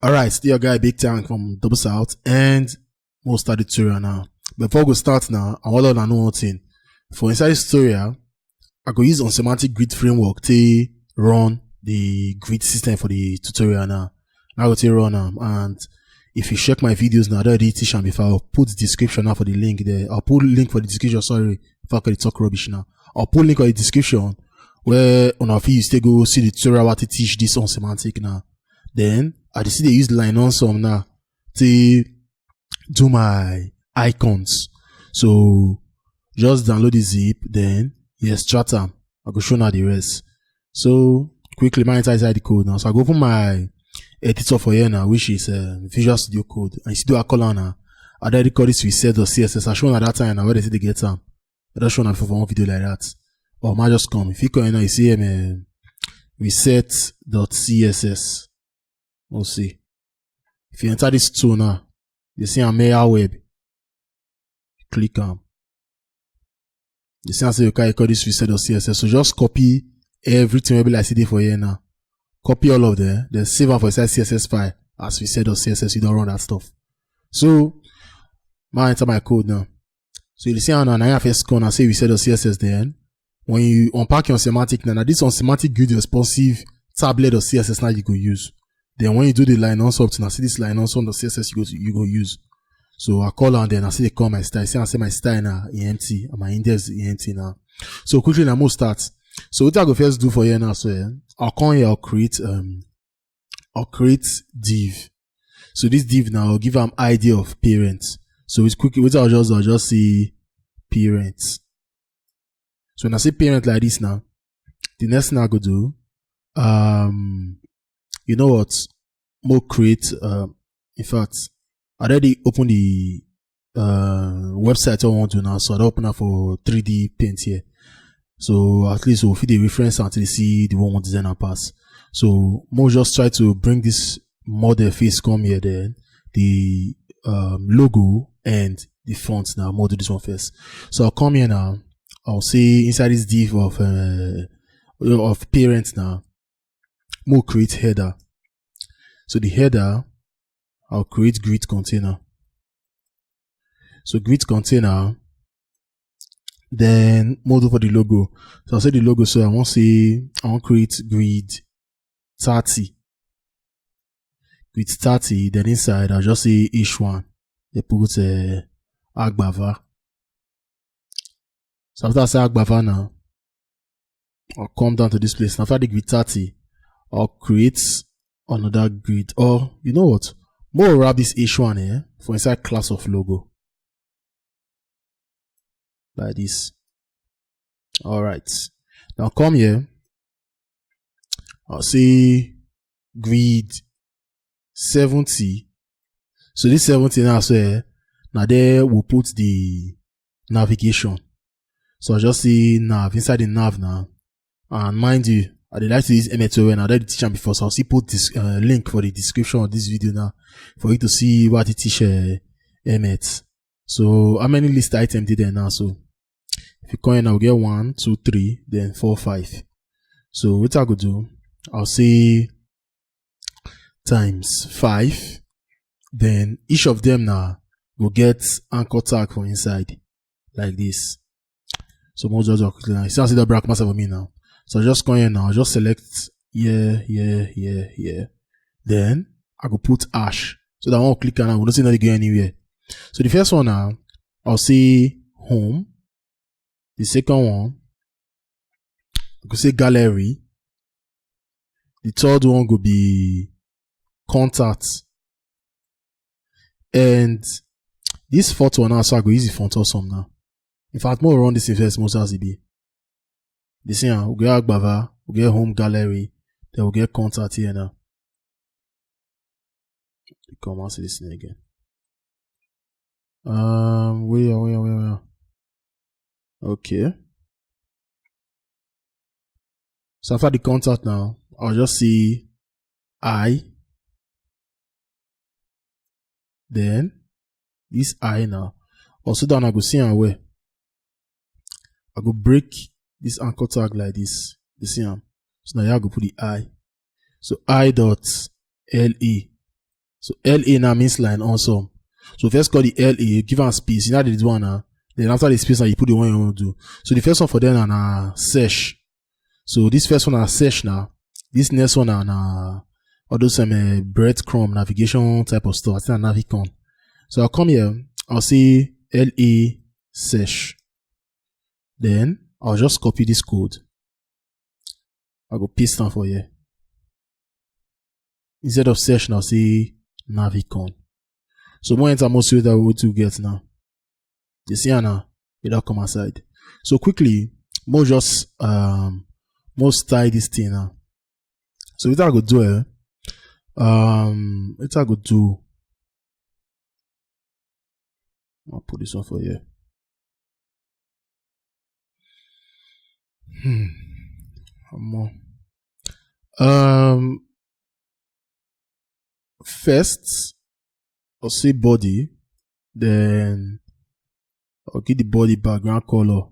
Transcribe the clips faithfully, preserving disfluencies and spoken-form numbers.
Alright, still your guy Big Tank from Double South, and we'll start the tutorial now. Before we start now, I want to know one thing. For inside this tutorial, I go use on semantic grid framework to run the grid system for the tutorial now. I go to run am, and if you check my videos now, I already teach am before. I'll put the description now for the link there. I'll put link for the description. Sorry, if I could talk rubbish now. I'll put link for the description where on our feed you still go see the tutorial how to teach this on semantic now. Then I just see they use line on some now to do my icons. So just download the zip, then you extract them. I go show now the rest. So quickly, my enter inside the code now. So I go open my editor for here now, which is uh, Visual Studio Code. And you see do I call on now. I already call this reset.css. I show at that time now where they say they get them. I don't show now for one video like that. Or might just come. If you come in now, you see um, reset.css. We'll see. If you enter this tool now, you see a mail web. Click on. You see, I say you can call this reset.css. So just copy everything will be like C D for here now. Copy all of them, then save am for inside C S S file as reset.css. You don't run that stuff. So, now enter my code now. So you see how now I first come and say reset.css then. When you unpack your semantic now, now this on semantic grid responsive tablet of C S S now you go use. Then when you do the line on something, I see this line on some of the C S S you go to, you go use. So I call and then I see they call my style. See I say my style now E M T and my index E M T now. So quickly now move start. So what I go first do for here now, so eh, I'll come here, I'll create um I'll create div. So this div now I'll give am I D of parents. So it's quick what I'll just do, I'll just say parents. So when I say parent like this now, the next thing I go do, um, you know what? More create. Um, in fact, I already opened the uh, website I want to now, so I don't open up for three D paint here. So at least we'll feed the reference until you see the one we design and pass. So more just try to bring this model face come here then the um, logo and the font now. More do this one first. So I'll come here now. I'll say inside this div of uh, of parents now, more create header. So the header, I'll create grid container. So grid container, then model for the logo. So I'll say the logo. So I want say I want create grid thirty. Grid thirty. Then inside I'll just say H one. They put uh, Agbava. So after I say Agbava now, I'll come down to this place. After the grid thirty, I'll create another grid. Or you know what? More wrap this H one here for inside class of logo. Like this. Alright. Now come here. I'll say grid seventy. So this seventy now, so eh, now there we'll put the navigation. So I'll just say nav inside the nav now. And mind you, I did like to use M X O N. I already teach them before, so I'll see put this uh, link for the description of this video now for you to see what it teach uh, M X. So how many list item did there now? So if you come in, I'll get one, two, three, then four, five. So what I go do, I'll say times five. Then each of them now will get anchor tag for inside like this. So most just quickly now. You see, I see the black master for me now. So I just come here now. I just select yeah, yeah, yeah, yeah. Then I go put hash. So that one will click and I will not see nothing go anywhere. So the first one now, I'll say home. The second one, I could say gallery. The third one could be contact. And this fourth one now, so I go use the font awesome now. In fact, more run this invest most as it be. This year, we get Agbava, we get home gallery, then we get contact here now. Come and see this thing again. Um, where, where, where, where? Okay. So after the contact now, I'll just see I. Then this I now. Also down, I go see am where I go break this anchor tag like this. You see am? So now I go put the I. So I dot L E. So L A now means line on some. So first call the L A, give am space. You know the one now. Then after the space now, you put the one you want to do. So the first one for them na, na sesh. So this first one na sesh now. This next one na, na all those um, uh, breadcrumb navigation type of stuff. I think na Navicon. So I'll come here. I'll say L A sesh. Then I'll just copy this code. I go paste am for here. Instead of sesh now, say Navicon. So more enter more see that we to get now. You see now, it don't come outside. So quickly, more just um more style this thing now. So what I go do eh? Um what I go do. I'll put this one for here. Hmm. More. Um first, I'll say body, then I'll give the body background color.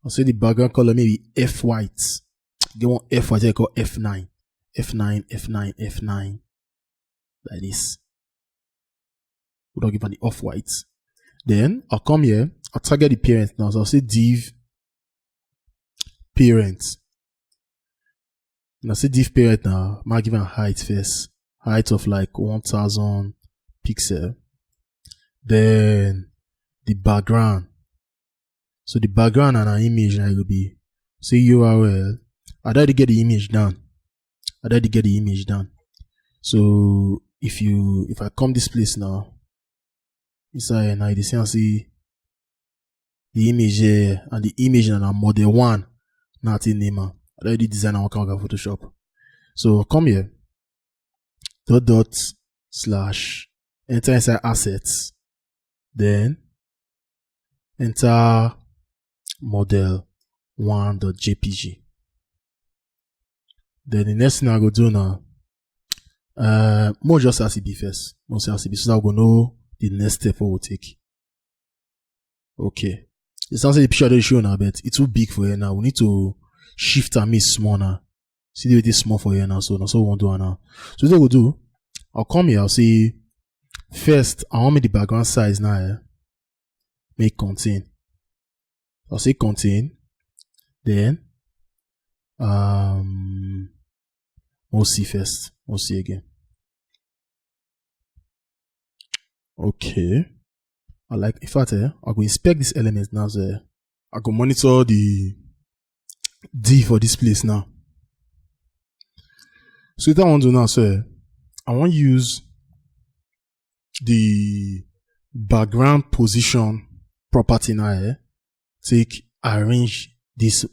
I'll say the background color maybe F white. Get one F white I call F nine. F nine, F nine, F nine. Like this. We don't give am the off white. Then I'll come here, I'll target the parent now. So I'll say div parent. And I say div parent now, might give am height first. Height of like one thousand pixel. Then the background. So the background and an image now will be say U R L. I already get the image down. I already get the image down. So if you if I come this place now, inside now you dey see am say the image here and the image na model one na take name am. I already design am waka waka Photoshop. So come here, dot dot slash, enter inside assets, then enter model one dot J P G. Then the next thing I go do now, uh, more just as it be first. More just as it be so I go know the next step we will take. Okay. It's not say the picture I dey show now, but it's too big for here now. We need to shift and make small now. See the way this small for here now, so now so we won't do it now. So what I go do, I'll come here, I'll say first, I want me the background size now. Eh? Make contain. I'll say contain. Then um we'll see first. We'll see again. Okay. I like in fact eh, I go inspect this element now. So eh, I go monitor the D for this place now. So what I want to do now, so eh, I want use the background position property now. Eh, take arrange this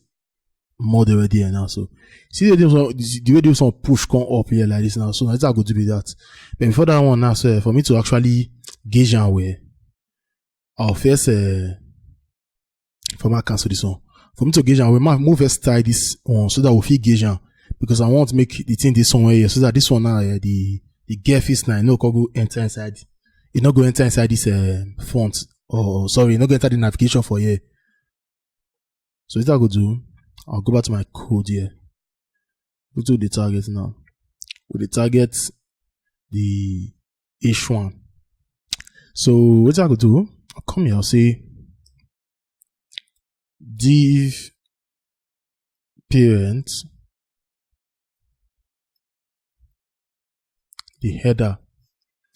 model right there now. So see the, the way this one push come up here like this now. So that's how I go to be that. But before that one now, so eh, for me to actually gauge and where I'll first uh, for my cancel this one. For me to gauge and we might move first tie this one so that we fit gauge am, because I want to make the thing this somewhere here so that this one now eh, the the girl fit now no go enter inside. It not go enter inside this uh, font or sorry, not go enter the navigation for here. So what I go do, I'll go back to my code here. What do the target now? We the target the H one. So what I go do, I'll come here, I'll say div parent, the header.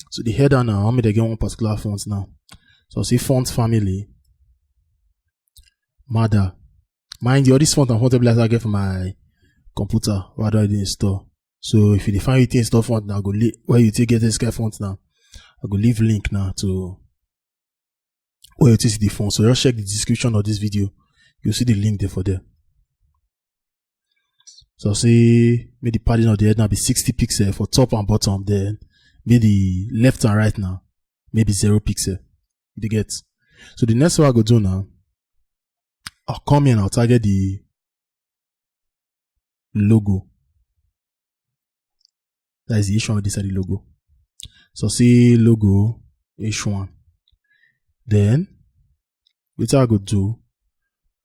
So the header now, how many they get one particular font now? So I'll say font family. Mother. Mind you, all this font and font I get for my computer. What do I do install? So if you define you install font now, go li- where you take get this kind of font now. I go leave link now to where you see the font. So just check the description of this video. You'll see the link there for there. So I'll say make the padding of the head now be sixty pixel for top and bottom. Then make the left and right now maybe zero pixel. You get. So the next one I go do now, I'll come in, I'll target the logo. That is the H one with this the logo. So see logo H one. Then what I go do,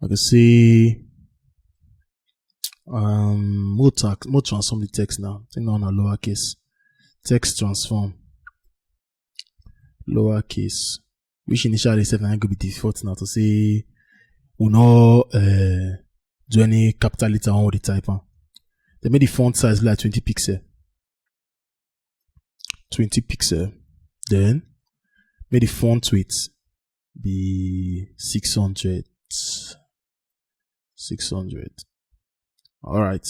I go say um, more tax, more transform the text now. I think on a lowercase. Text transform. Lowercase. Which initially itself na go be default now to say we no uh, do any capital letter on the type. Huh? They made the font size like twenty pixel. twenty pixel. Then made the font width be six hundred. six hundred. All right.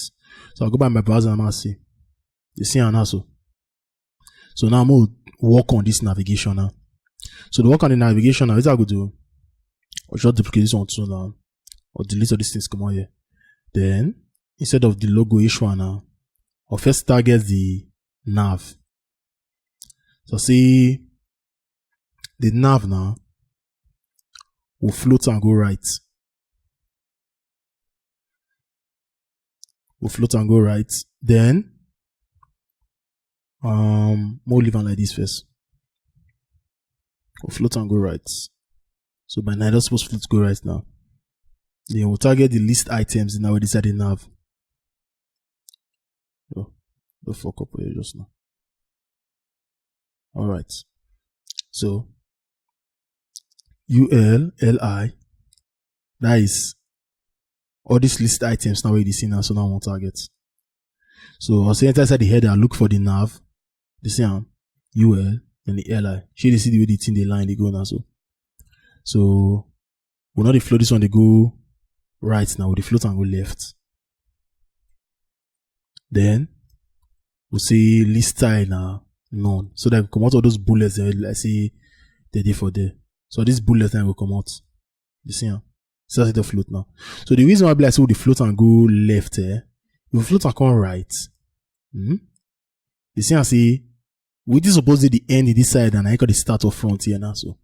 So I'll go by my browser and I'll see. You see an so. So now I'm gonna work on this navigation now. So the work on the navigation now is I go do. I'll just duplicate this one too now. Or delete all these things come on here. Then instead of the logo issue now, I'll first target the nav. So see the nav now will float and go right. Will float and go right. Then um we'll leave am like this first. Will float and go right. So by now that's supposed to float go right now. Then we'll target the list items in our decided nav. Oh, the fuck up here just now. All right. So U L L I. That is all these list items now where you see now, so now I want target. So I'll say enter inside the header, look for the nav, the same U L and the L I. She they see the way the thing they line they go now. So so we'll not the float this one they go right now, with the float and go left. Then we'll see list style now none. So that we come out all those bullets that I see they did for there. So these bullets then will come out. You see, huh? So that's the float now. So the reason why I say the float and go left, eh? If float and come right, hmm? You see, I see we this supposed to the end in this side and I got the start of front here now. So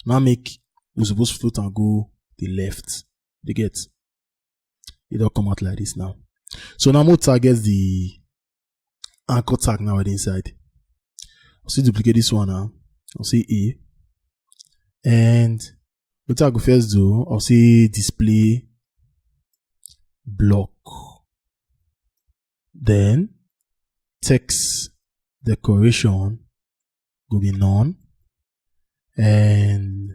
now make we supposed float and go the left. You get it all come out like this now. So now I'm gonna target the anchor tag now at the inside. I'll see duplicate this one now. I'll see A. And what I go first do, I'll see display block. Then text decoration go be none. And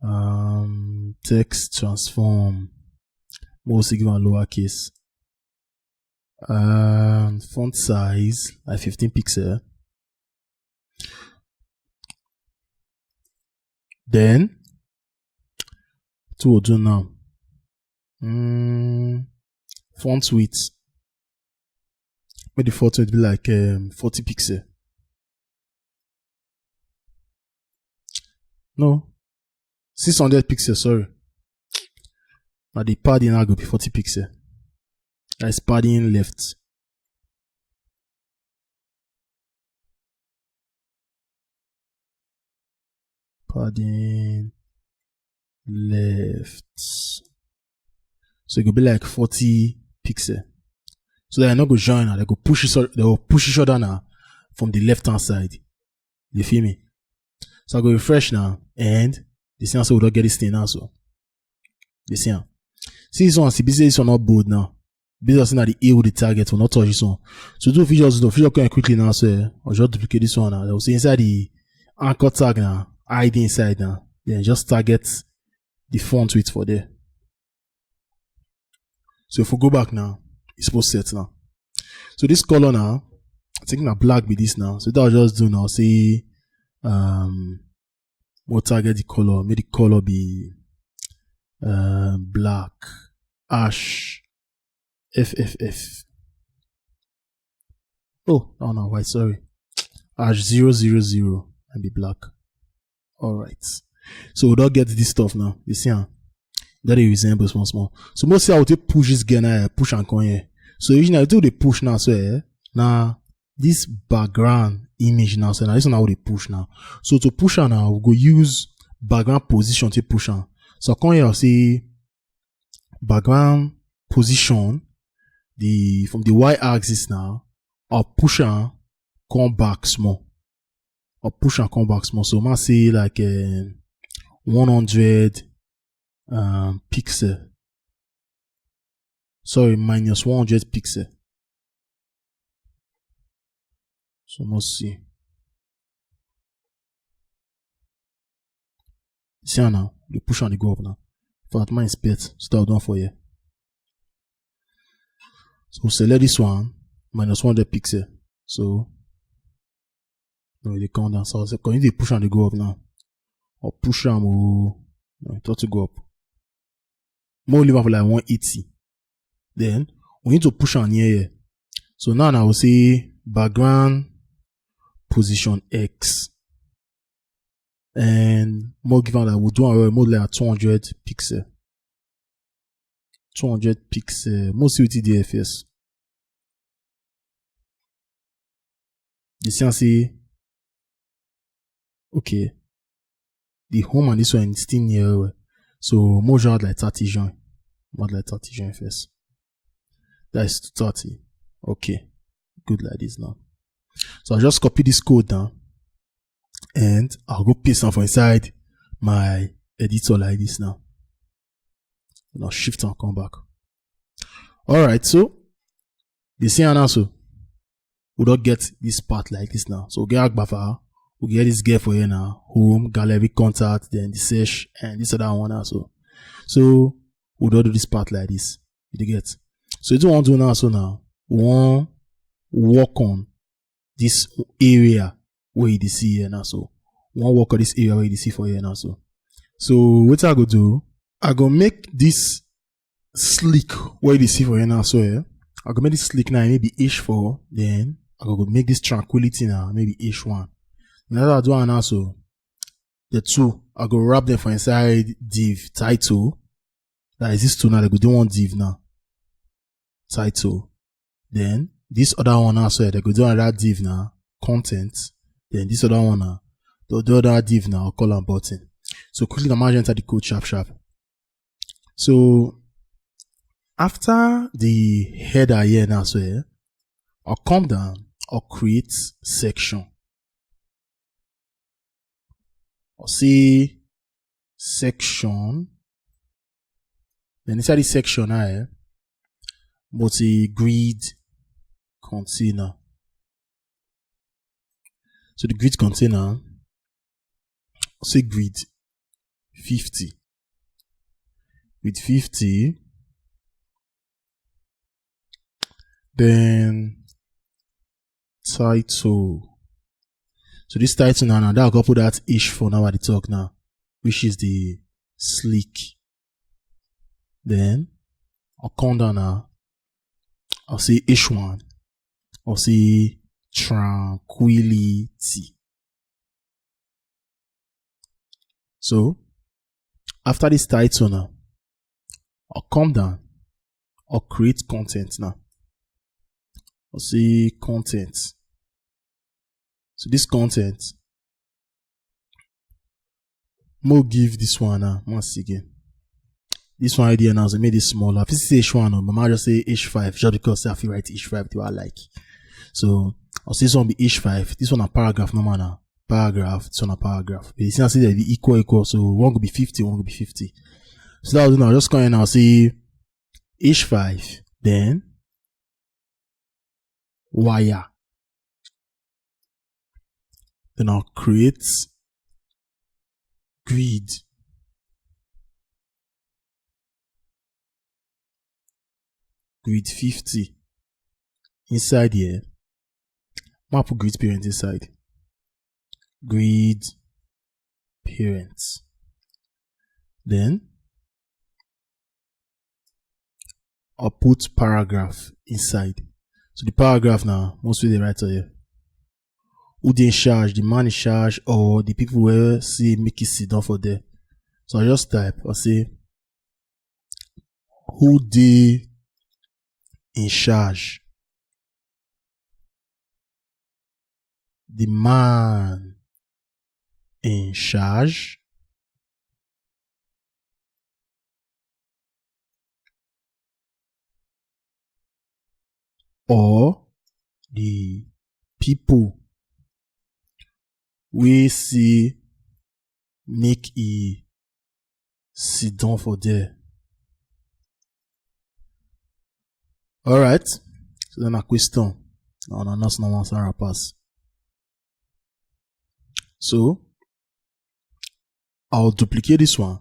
um text transform. We'll see give a lowercase. Um font size like fifteen pixel. Then two will do now. Mm, font width. Make the font width be like um, forty pixel. No, six hundred pixel. Sorry. Now the padding now go be forty pixel. That's padding left. Padding left. So it could be like forty pixel. So that I not go join now. They go push each other, they will push each other now from the left hand side. You feel me? So I go refresh now and the same so we don't get this thing now. So you see, huh? See this one, see, this one not bold now. Because now the A with the target will not touch this one. So do features, do feature going quickly now. So eh, I'll just duplicate this one now. I'll see inside the anchor tag now, I D inside now. Then just target the font width for there. So if we go back now, it's supposed set now. So this color now, I think now black be this now. So that I'll just do now. See, um, we'll target the color. Make the color be uh, black, ash, F F F. Oh, no, no, white, sorry. Ash zero zero zero and be black. All right. So we don't get this stuff now. You see, huh? That it resembles once more. So mostly I will take push this guy now, push and come here. So usually I do the push now, so eh, now this background image now, so now this one I will push now. So to push her now, we go use background position to push her. So come here, I'll say background position, the from the y axis now, I'll push her, come back small. I'll push and come back small. So I might say like um, one hundred um, pixel. Sorry, minus one hundred pixel. So let's see. See am now, dey push am dey go up now. In fact, mine is pet, so that one for here. So select this one, minus one hundred pixel. So now e dey come down. So I say, continue dey push am dey go up now. Or push am, oh, no, it ought to go up. More leave am for like one eighty. Then we need to push am near here. So now I will say background position X. And more give am like, we'll do am well, more like two hundred pixel. Two hundred pixel. More see wetin dey here first. You see am say, okay, the home and this one is still near well. So more add like thirty join. More add like thirty join first. That is thirty. Okay. Good like this now. So I'll just copy this code down and I'll go paste am for inside my editor like this now. And I'll shift and come back. All right, so you see am now so. We don get this part like this now. So we get agbafa, we get this girl for here now. Home, gallery, contact, then the search, and this other one now so. So we don do this part like this. You dey get? So wetin we wan do now so now, we wan work on this area wey you dey see here now so. We wan work on this area wey you dey see for here now so. So wetin I go do, I go make this slick wey you dey see for here now so, eh? I go make this slick now, maybe H four, then I go make this tranquility now, maybe H one. Now that I do am now so, the two, I go wrap them for inside div title. That is this two now, they go do one div now. Title. Then this other one now, so they go do another div now. Content. Then this other one now, the, the other div now, I'll call am button. So quickly, now enter the code sharp sharp. So after the header here now, so here, I'll come down, I'll create section. I'll say section. Then inside the section now, eh, multi grid container. So the grid container, say grid fifty. Grid fifty. Then title. So this title now, now that I go put that H four now at the top now, which is the slick. Then I'll come down now. I'll say H one. I'll say tranquility. So after this title now, I'll come down. I'll create content now. I'll say content. So this content, mo give this one now once again. This one idea now, so make this smaller. If it's H one, no, but I just say H five just because I feel right H five do I like. So I'll say this one be H five. This one a paragraph normal now. Paragraph, this one a paragraph. But you see, I see that be equal equal. So one could be fifty, one could be fifty. So that was now just going now. See H five, then wire. Then I'll create grid. Grid fifty. Inside here, map grid parent inside. Grid parent. Then I'll put paragraph inside. So the paragraph now, most people dey write here. Who dey in charge, the man in charge, or the people where see make it sit down for there. So I just type, I say, who dey in charge? The man in charge or the people wey say make e sit down for there. All right. So then a question. Now, now, that's not one Sarah pass. So I'll duplicate this one.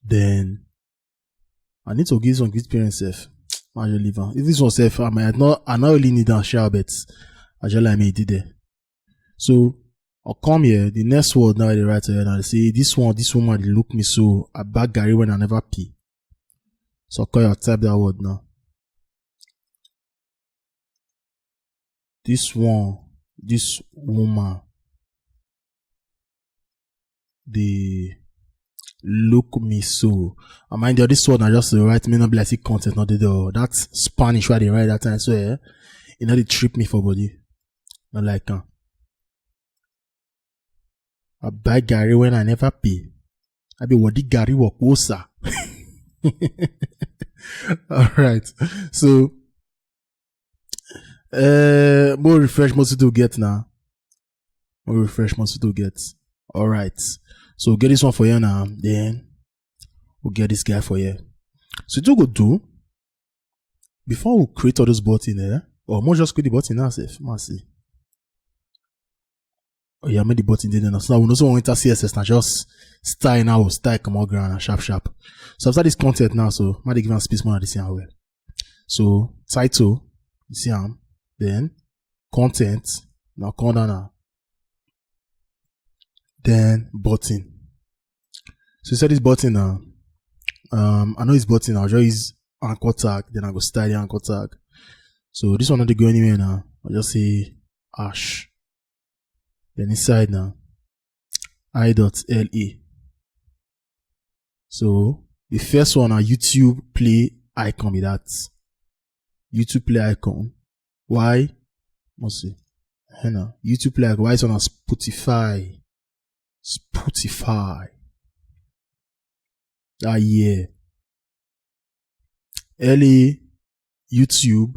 Then I need to give some good parents self. I just leave am. If this one self, I might not, I not really need am sha, but I just like me did there. So I'll come here. The next word now they write here now. They say this one, this woman they look me so. I bag Gary when I never pee. So I'll call you, type that word now. This one, this woman, they look me so. I mind you, this word I just write me not be like see content, not the door. That's Spanish why they write that time. So yeah, you know they trip me for body. Not like uh, I buy Gary when I never pay. I be what the Gary work wosa. All right. So uh more refresh must to get now. More refresh must to get. All right. So get this one for you now. Then we'll get this guy for you. So do go do before we create all those button there, or more just create the button now, safe. Must see. Oh yeah, I made the button there now. So now we also want to C S S now. Just style now, style come on ground and sharp sharp. So after this content now, so might give us space more at the same way. So title, you see am, then content, now come down now. Then button. So you said this button now. Um, I know it's button. I'll just use anchor tag. Then I go style the anchor tag. So this one not go anywhere now. I'll just say hash. Then inside now, I dot L A. So the first one, a YouTube play icon be that. YouTube play icon. Why? Let's see. Hena. YouTube play icon. Why it's on a Spotify? Spotify. Ah, yeah. L A YouTube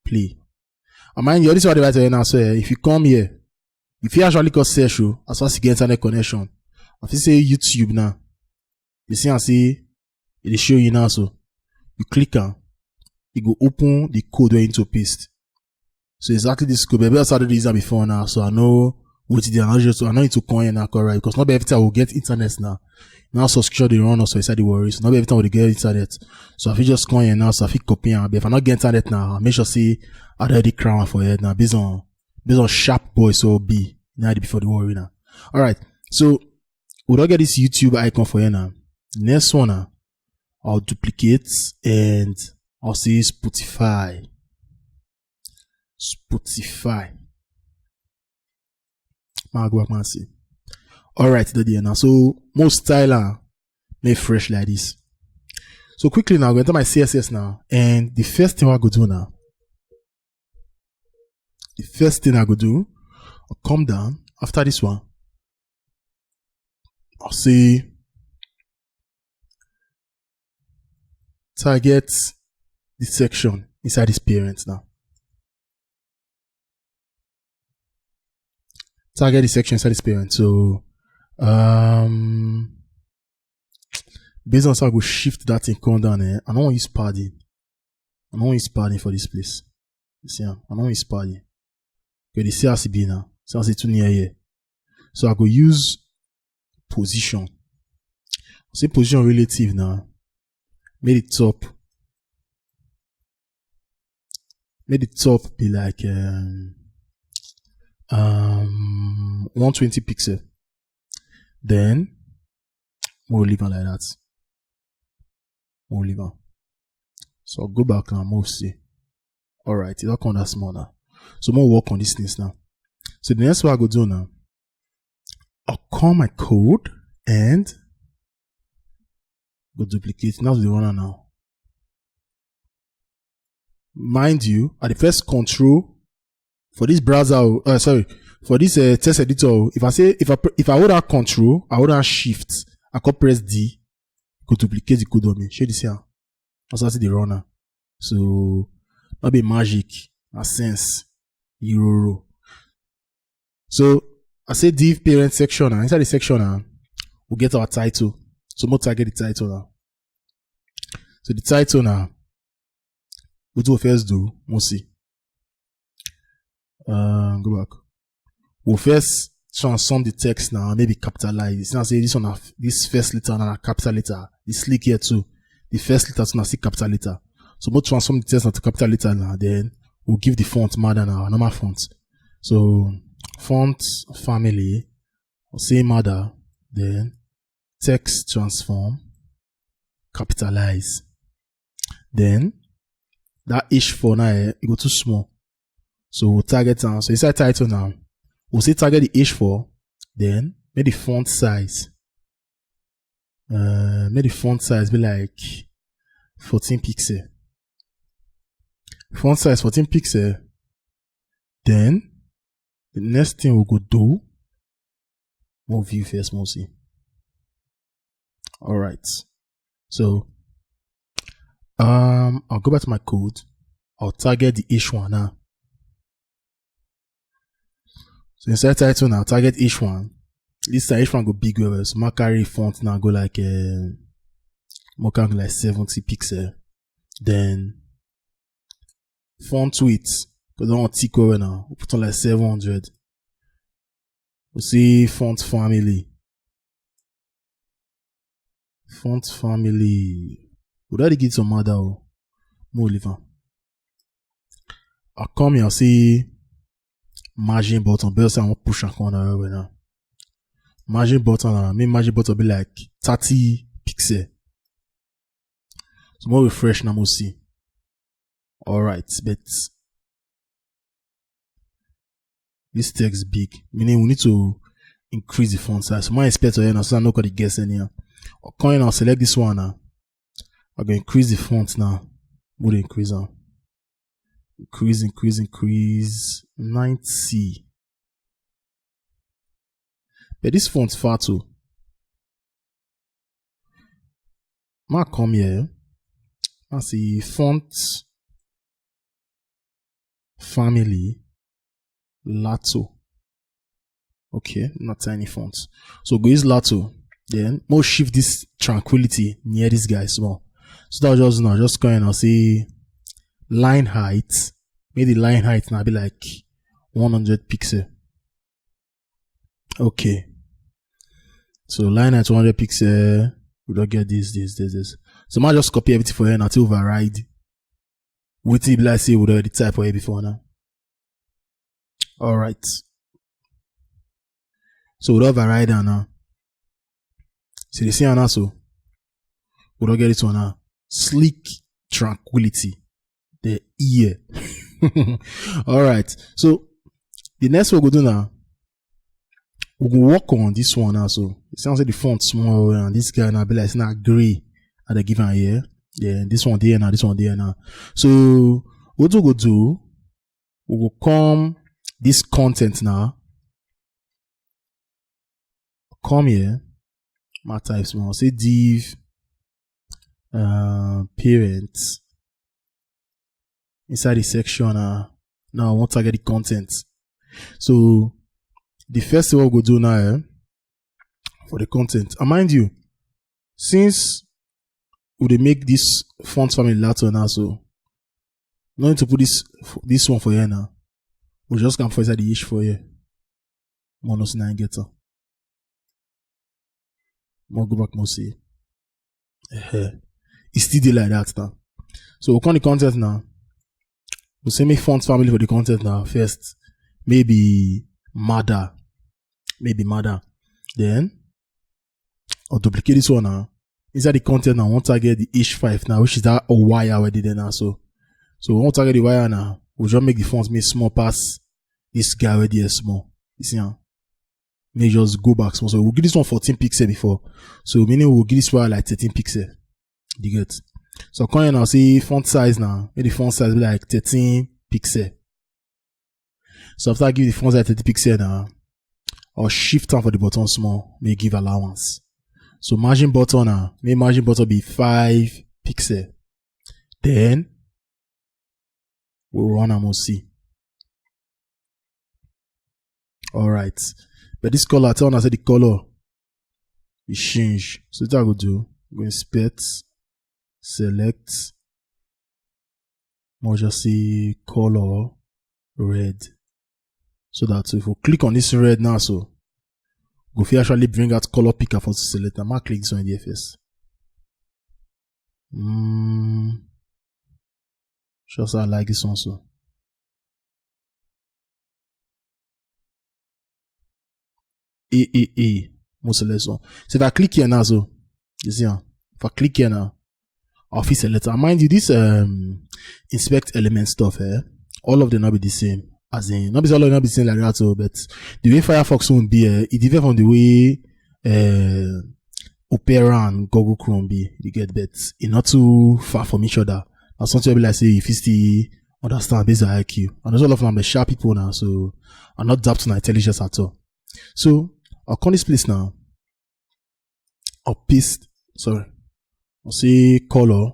play. I mind you, this is what the right now. So eh, if you come here, if you actually call search, oh, as far as you get internet connection, if you say YouTube now, you see and see it is show you now. So you click on, it go open the code where you need to paste. So exactly this code, but I started this before now, so I know what it is. I know just I know it to coin and correct because not every time I will get internet now. Now subscription they run also inside the worries. Not every time we get internet. So I feel just coin now, so I feel copy and if I not get internet now, I make sure see I already crown for it now based on based on sharp boy so be now before the worry now. All right. So we don't get this YouTube icon for you now. Next one now, I'll duplicate and I'll say Spotify. Spotify. My go back, man, see. All right, the day now. So most style uh, may fresh like this. So quickly now, I go enter my C S S now, and the first thing I go do now, the first thing I go do, I'll come down after this one. I'll say target the section inside this parent now. Target the section inside this parent. So um based on how I go shift that thing come down, eh, I don't want to use padding. I don't want to use padding for this place. You see, I don't want to use padding. Okay, the C R C B now. C R C B too near here. So I go use position. Say position relative now. Make the top. Make the top be like um, um one twenty pixel. Then we'll leave it like that. We'll leave it. So I'll go back and move see. All right, it don't come that small now. So more work on these things now. So the next one I go do now, I'll call my code and go duplicate. Now the runner now. Mind you, at the first control for this browser, oh, uh, sorry, for this uh, text editor, oh, if I say if I pr- if I hold that control, I hold that shift, I can press D, go duplicate the code on me. Share this here. As I see the runner. So not be magic, a sense. Euro. So I say div parent section now. Inside the section now, we get our title. So more target the title now. So the title now, Wetin we first do, we'll see. Uh, go back. We'll first transform the text now, maybe capitalize. It's not say this one, na f- this first letter na capital letter. This slick here too. The first letter na still capital letter. So we'll transform the text now to capital letter now. Then we'll give the font Mada now, normal font. So font family, we'll say Mada, then text transform, capitalize. Then that H four now, eh, it go too small. So we'll target am. So inside title now, we'll say target the H four, then make the font size. Uh, make the font size be like fourteen pixel. Font size fourteen pixel. Then the next thing we go do, we'll view first, we'll see. All right. So um I'll go back to my code. I'll target the H one now. So inside title now, target H one. This time H one go big well well. So ma carry font now, go like uh, more kind of like seventy pixel. Then font width, because I want thick well well now. We'll put on like seven hundred. We'll see font family. Font family. Would I get some other? Oh, more liver. I come here, see margin button. But I want push a corner over now. Margin button, uh, me margin button be like thirty pixel. So more refresh now, we'll see. All right, but this text big, meaning we need to increase the font size. So my expect here now, so I no go dey guess anyhow. I'll come in and select this one now. I go increase the font now. Would increase am. Increase, increase, increase. Ninety. But this font far too. Ma come here. I see font family Lato. Okay, not tiny font. So go use Lato. Then more shift this tranquility near this guy small. So that just now, just going and see line height. Maybe the line height now be like one hundred pixel. Okay. So line height one hundred pixel. We don't get this, this, this, this. So I just copy everything for here and I'll override. Wetin be like say we already type for here before now. All right. So we don't override am now. So you see am now so. We don't get this one now. Sleek tranquility. The ear. All right. So the next one we go do now, we go work on this one now. So it sounds like the font small and this guy now be like it's not gray. And they give am here. Yeah, this one there now, this one there now. So what we go do? We go come this content now. Come here. My type small. Say div uh, parents inside the section. Uh, now I want to get the content. So the first thing we go do now, eh, for the content. And mind you, since we dey make this font family later now, so no need to put this this one for here now. We just come for inside the H four here. Mono nine get am. More go back, more see. Uh-huh. It's still dey like that now. So we come the content now. We say make font family for the content now first. Maybe Mada. Maybe Mada. Then I'll duplicate this one now. Inside the content now, I want to target the H five now, which is that wire already there now. So so we want to target the wire now. We'll just make the font make small pass this guy already is small. You see, huh? May just go back small. So we'll give this one fourteen pixel before. So meaning we'll give this one like thirteen pixel. You get? So come here now, see font size now. Make the font size be like thirteen pixel. So after I give the font size thirty pixel now, I'll shift am for the button small, may give allowance. So margin button now, may margin button be five pixel. Then we run am, we'll see. All right. But this color, I tell una say the color is change. So what I go do, go inspect, select, We'll just say color red. So that if we click on this red now, so we fit actually bring out color picker for to select. I'm gonna click this one here first. Mm, sure, so I like this one so. A A A, most select one. So if I click here now, so you see, ah, if I click here now, I'll fit select. And mind you, this um inspect element stuff, eh, all of them not be the same. As in, not be all of them not be the same like that, so, but the way Firefox won't be, eh, it different from the way uh, Opera and Google Chrome be. You get, but it's not too far from each other. That's something I be like say if you still understand based on I Q. And also, a lot of them are sharp people now, so I'm not doubt my intelligence at all. So I'll call this place now. I'll paste, sorry, I'll say color,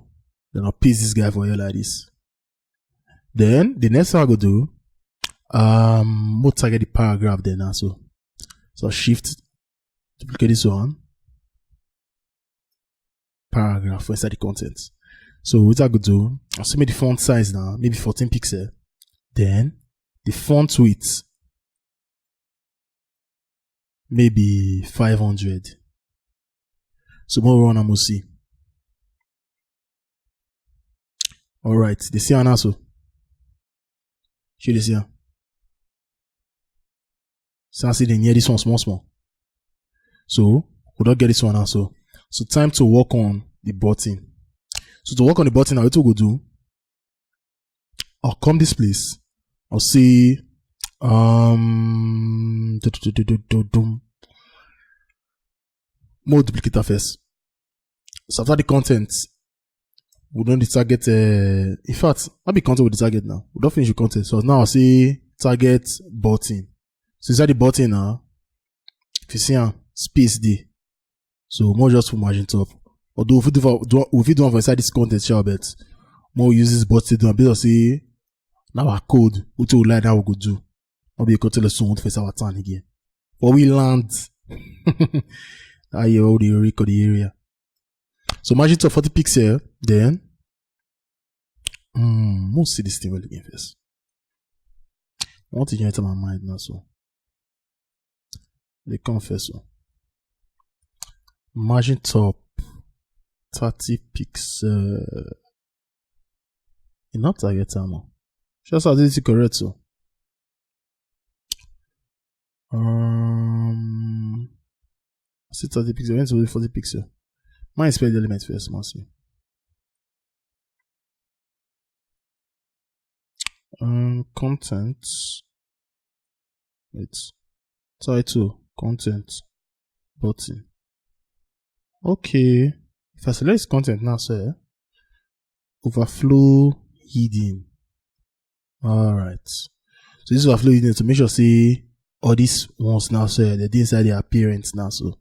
then I'll paste this guy for here like this. Then the next thing I go do, um, we'll target the paragraph then now. So, so shift, duplicate this one, paragraph for inside the content. So what I go do, I'll see me the font size now, maybe fourteen pixel. Then the font width, maybe five hundred. So more run and we'll see. All right, they see an answer. She they see her. So I see they near this one small small. So we don't get this one now. So, so time to work on the button. So to work on the button, now what we go do? I'll come this place. I'll say, um, do, do, do, do, do, do, do. More duplicator first. So after the content, we don't target. Uh, in fact, not be content with the target now. We don't finish the content. So now I say target button. So inside the button now, if you see a space there, so more just for margin top. Although if we do for, do, if we do for inside this content, sure, but more use this button do because say now our code, which will like that we go do. I'll be able to soon face our turn again. But we land. I hear all the record the area. So margin top forty pixel, then mm, we'll see this thing well again first. I want to enter my mind now, so they come first. So margin top thirty pixel. E not target am o. Just as this is correct so. Um, I see thirty pixel. When is forty pixel? Mine is the element first, must see. Um, content. Wait. Title, content, button. Okay. If I select content now, sir, overflow hidden. All right. So this overflow hidden to make sure say all these ones now, sir, they dey inside the appearance now. So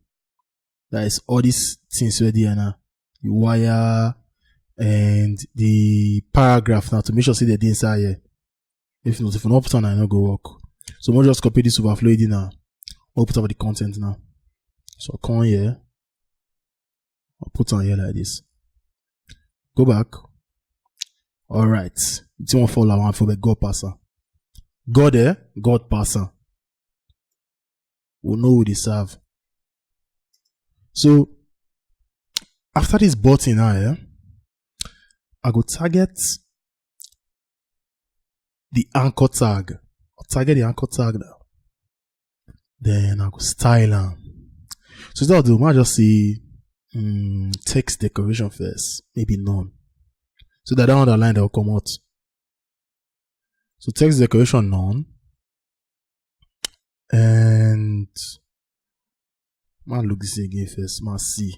that is all these things where they are now. The wire and the paragraph now to make sure say they dey inside here. If not, if not put on, I no go work. So we'll just copy this overflow hidden now. We'll put up the content now. So come here. I'll put on here like this. Go back. All right. It's one follow one for the God passer. God there, God passer. We know we dey serve. So after this button now, yeah, I go target the anchor tag. I'll target the anchor tag now. Then I go style am. So that the man just say mm, text decoration first, maybe none. So that that underline that will come out. So text decoration none. And man look this again first, man see.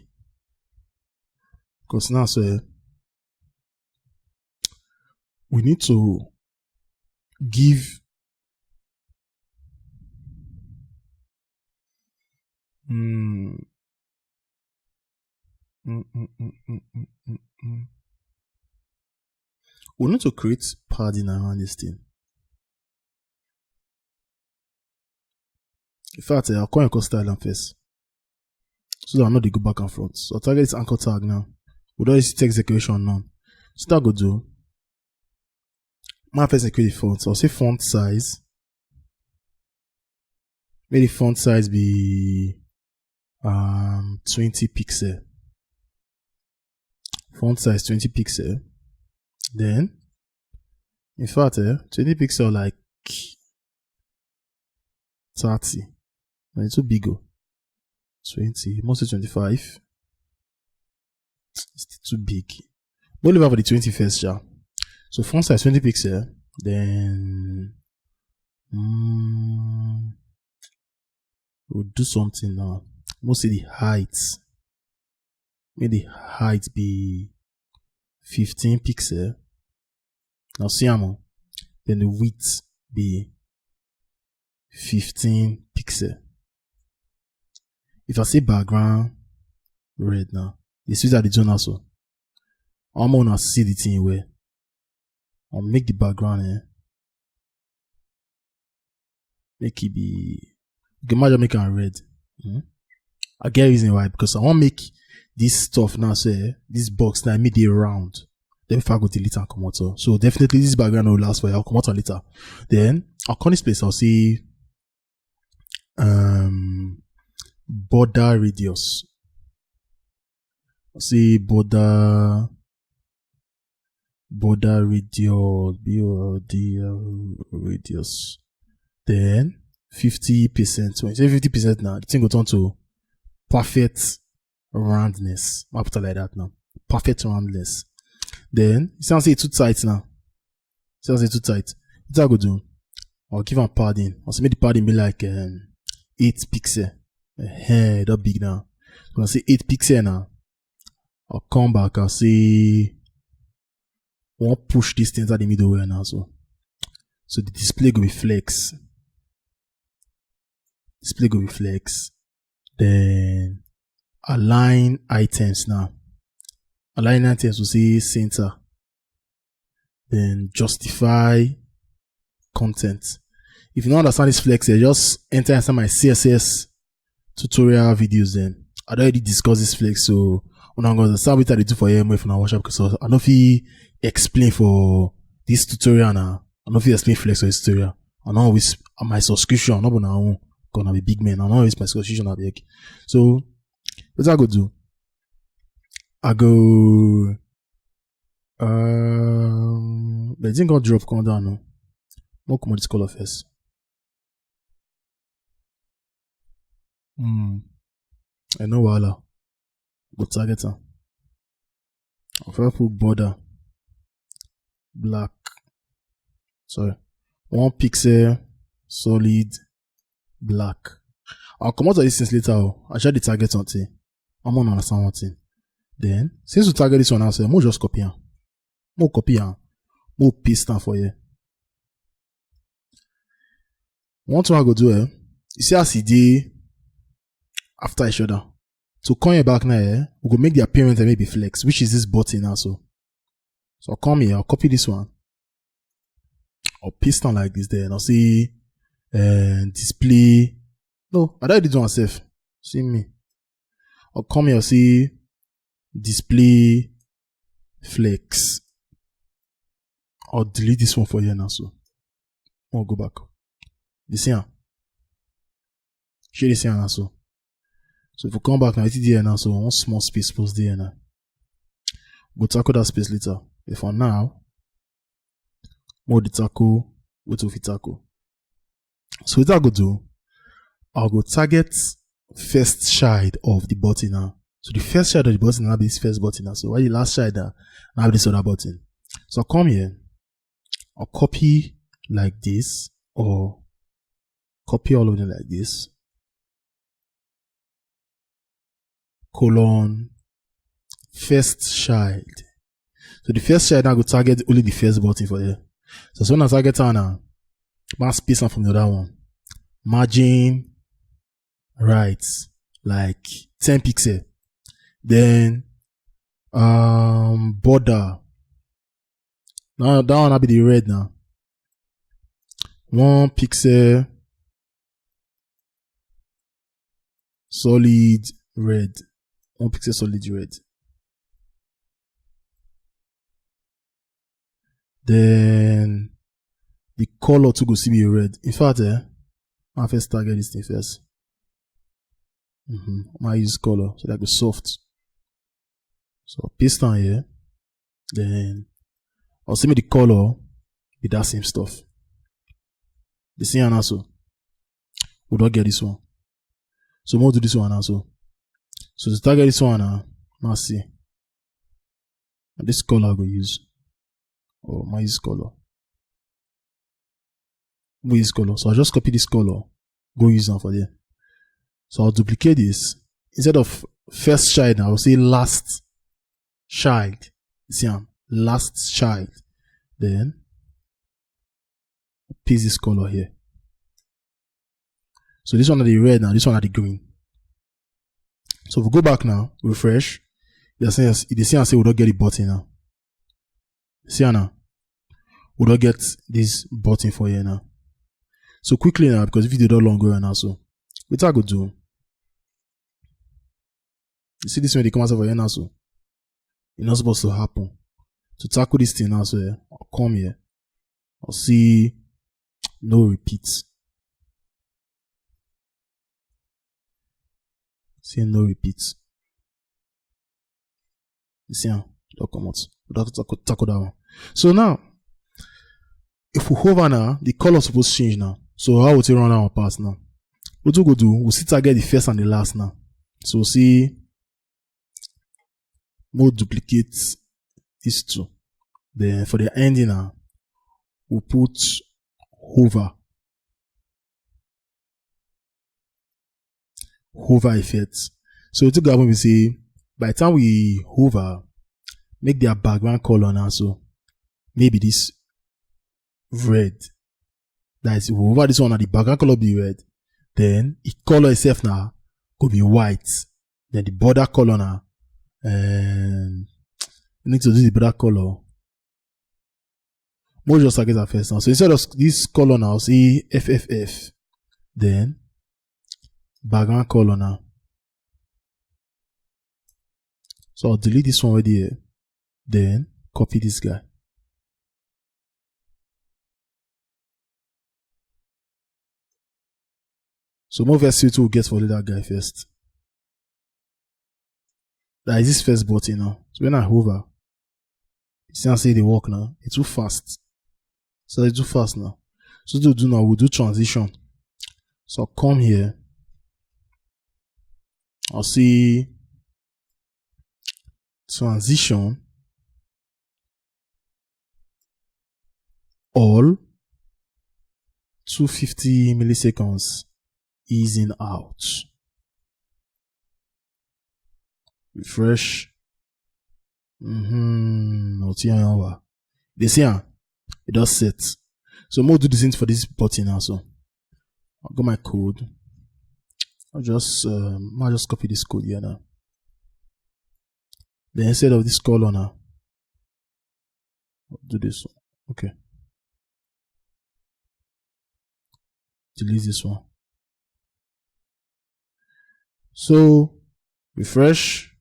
Because now so eh, we need to give mm, mm, mm, mm, mm, mm, mm, mm. We need to create padding around this thing. In fact, eh, I'll call your style am first. So that I know they go back and front. So I'll target this anchor tag now. We don't use text decoration now. So that go do. My first increase the font. So I'll say font size. Make the font size be um twenty pixel. Font size twenty pixel. Then, in fact, eh, twenty pixel like thirty. And it's too big. Oh. twenty, must say twenty-five. It's too big. We'll leave out for the twenty first, yeah. So font size twenty pixel. Then, mm, we'll do something now. Must say the height. Make the height be fifteen pixel. Now see am o. Then the width be fifteen pixel. If I say background red now, the switch at the zone also. I'm gonna see the thing where I'll make the background here. Make it be, okay, imagine make am red. Hmm? I get reason why, because I want make this stuff now, say this box now, make it round. Then if I go delete and come out, so, so definitely this background will last for you. I'll come out later. Then I'll call this place. I'll see um border radius. I'll see border border radius, B O R D R radius. Then fifty percent. When you say fifty percent now, the thing go turn to perfect roundness. I put it like that now. Perfect roundness. Then you see, I say too tight now. See, I say too tight. What I go do? I'll give am padding. I'll say make the padding be like um, eight pixel. Hey, that big now. When I say eight pixel now, I'll come back. I'll say won't push this thing at the middle where now. So, so the display go be flex. Display go be flex. Then align items now. Align items will say center. Then justify content. If you don't understand this flex here, just enter inside my C S S tutorial videos then. I already discussed this flex, so when I'm gonna start with I do for A M F now, watch up because I don't feel explain for this tutorial now. I don't feel explain flex for this tutorial. I don't always my subscription, not gonna own gonna be big man. I don't always my subscription at the So what I go do? I go um but it didn't go drop come down no. More commodity color first. Hmm. I know wahala. Go target am. I'll first put border. Black. Sorry. One pixel solid black. I'll come out of this things later. Oh. I share the target something. I'm gonna understand one thing. Then since we target this one now, so we'll just copy am. We'll copy am. We'll paste am for you. One thing I go do, eh? You see as e dey after each other. So come here back now, eh? We go make the appearance and maybe flex, which is this button now. So, so I'll come here, I'll copy this one. I'll paste on like this there, and I'll say uh, display. No, I don't do it myself. See me. I'll come here, see display flex. I'll delete this one for here now. So I'll go back. You see, huh? Share this here now. So, so if we come back now, it's there now. So one small space post there now. We'll tackle that space later. But for now, more the tackle, what we tackle. So what I go do? I'll go target first child of the button now. So the first child of the button now be this first button now. So why the last child now? Now this other button. So I'll come here. I'll copy like this or copy all of them like this. Colon first child. So the first child now go target only the first button for here. So so when I target her now, I space am from the other one. Margin right like ten pixel. Then um border. Now that one will be the red now. One pixel solid red. One pixel solid red. Then the color too go still be red. In fact, eh, I first target this thing first. Mm-hmm. I use color so that go soft. So paste on here. Then I'll see me the color with that same stuff. The same answer. We don't get this one. So we'll do this one also. So to target this one now, let's see. And this color I go use. Oh, my use color. We use color. So I'll just copy this color. Go use them for there. So I'll duplicate this. Instead of first child, I'll say last child. See, I'm last child. Then paste this color here. So this one are the red now, this one are the green. So if we go back now, refresh, you see, you see, I say we don't get the button now. See now, we don't get this button for here now. So quickly now, because video don't long go now, so what I go do? You see this one, they come out for here now, so it's not supposed to happen. To tackle this thing now, so yeah, I'll come here. I'll see no repeat. See no repeat. You see, ah, don't come out. We don't tackle, tackle that one. So now, if we hover now, the color supposed to change now. So how would you run our pass now? What we go do? We'll see target the first and the last now. So see, we'll duplicate these two. Then for the ending now, we'll put hover. Hover effect. So to go happen, we say by the time we hover, make their background color now. So maybe this red. That is, we hover this one and the background color be red. Then the color itself now could be white. Then the border color now, and we need to do the border color. More just target our first now. So instead of this color now, see F F F. Then background color now. So I'll delete this one right here. Then copy this guy. So more verse two will get for that guy first. That is this first button now. So when I hover, you see I say they work now. It's too fast. So it's too fast now. So to do now, we'll do transition. So I'll come here. I'll see transition all two fifty milliseconds easing out. Refresh. Mm-hmm. They see, ah, it does set. So more do the same for this button now. So I'll go my code. I'll just um, I'll just copy this code here now. Then instead of this color now, I'll do this one. Okay. Delete this one. So refresh.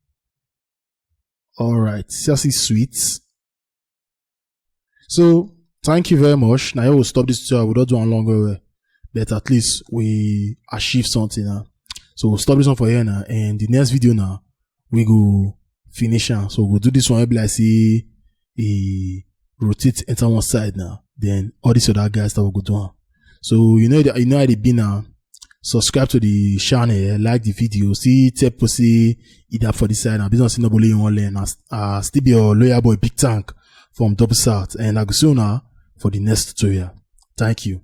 All right, C S C suite. So thank you very much. Now I will stop this tutorial. We don't do a long way, but at least we achieve something now. So we'll stop this one for here now. And the next video now, we go finish am. So we'll do this one. Maybe I see a rotate, enter one side now. Then all these other guys that will go do am. So you know, the- you know how they be now. Subscribe to the channel, like the video. See, tell pussy either for the side now. Business nobody you want learn. As uh, still be your loyal boy Big Tank from Double South, and I go see you now for the next tutorial. Thank you.